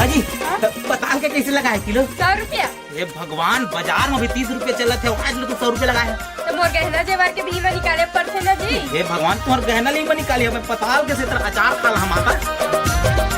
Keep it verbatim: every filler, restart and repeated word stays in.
अजी, पताल के कैसे लगा है किलो? सौ रुपया। हे भगवान, बाजार में भी तीस रुपया चलत है, आज ले तो सौ रुपया लगा है। तो मोर गहना जेवर के भी निकाले पड़थे ना जी। हे भगवान, तुम्हार गहना नहीं निकाली, हमें पताल के से तेरा अचार खा ला हम आता।